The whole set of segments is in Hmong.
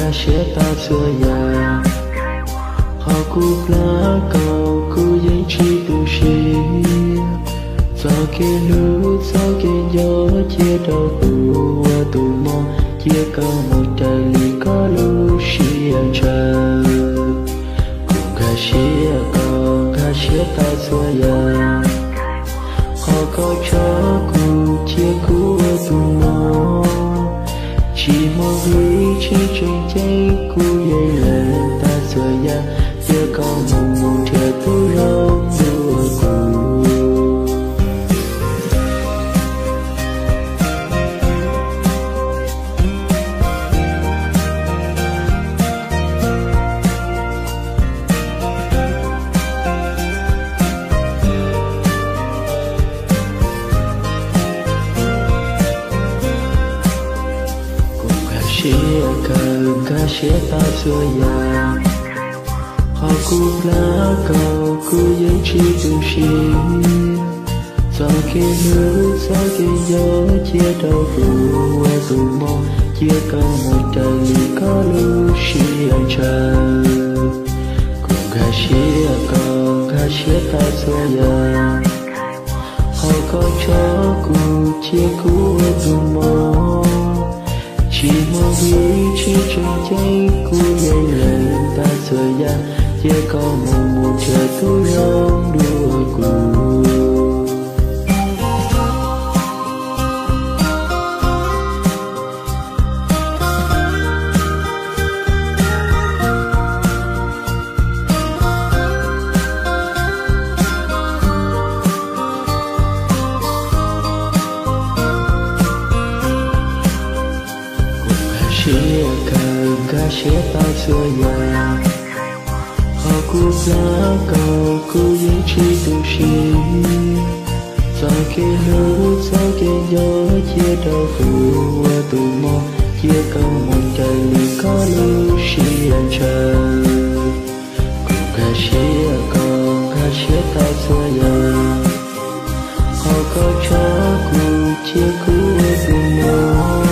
nkag siab tau txhua yam. Qhov kuv hlub koj kuv yeej tsis tu siab. Txoj kev hlub txoj kev nco cia rau kuv ua tus mog, cia koj mus raws li koj lub siab ntshaw. Kuv nkag siab koj nkag siab tau txhua yam. Qhov koj tso kuv cia kuv ua tus mog, tsis muaj vim tsis tseem ceeb kuv yeej lees tau txhua yam, cia koj mus mus nrhiav tub zoo dua kuv. Kuv nkag siab kawg nkag siab tau txhua yam. Qhov kuv hlub koj kuv yeej tsis tu siab. Txoj kev hlub txoj kev nco cia rau kuv ua tus mog, cia koj mus raws li koj lub siab ntshaw. Kuv nkag siab koj nkag siab tau txhua yam. Qhov koj tso kuv cia kuv ua tus mog, tsis muaj vim tsis tseem ceeb kuv yeej lees tau txhua yam, cia koj mus mus nrhiav tub zoo dua kuv. Kuv nkag siab kawg nkag siab tau txhua yam. Qhov kuv hlub koj kuv yeej tsis tu siab. Txoj kev hlub txoj kev nco cia rau kuv ua tus mog, cia koj mus raws li koj lub siab ntshaw. Kuv nkag siab koj nkag siab tau txhua yam. Qhov koj tso kuv cia kuv ua tus mog,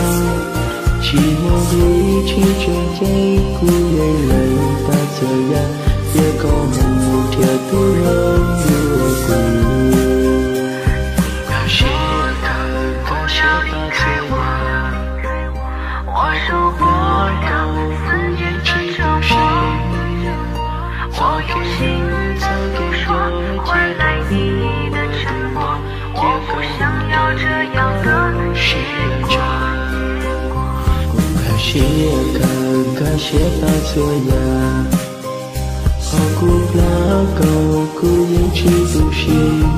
tsis muaj vim tsis tseem ceeb kuv yeej lees tau txhua yam, cia koj mus mus nrhiav tub zoo dua kuv. Nkag siab kawg nkag siab tau txhua yam. Ua tus mog koj kuv yeej tsis tu siab. Txoj kev hlub txoj kev nco cia rau kuv ua tus mog, cia koj mus raws li koj lub siab ntshaw. Kuv nkag siab kawg nkag siab tau txhua yam. Qhov kuv hlub koj kuv yeej tsis tu siab.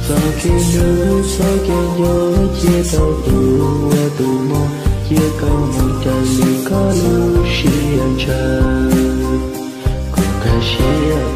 Txoj kev hlub txoj kev nco cia rau kuv ua tus mog, cia koj mus raws li koj lub siab ntshaw. Kuv nkag siab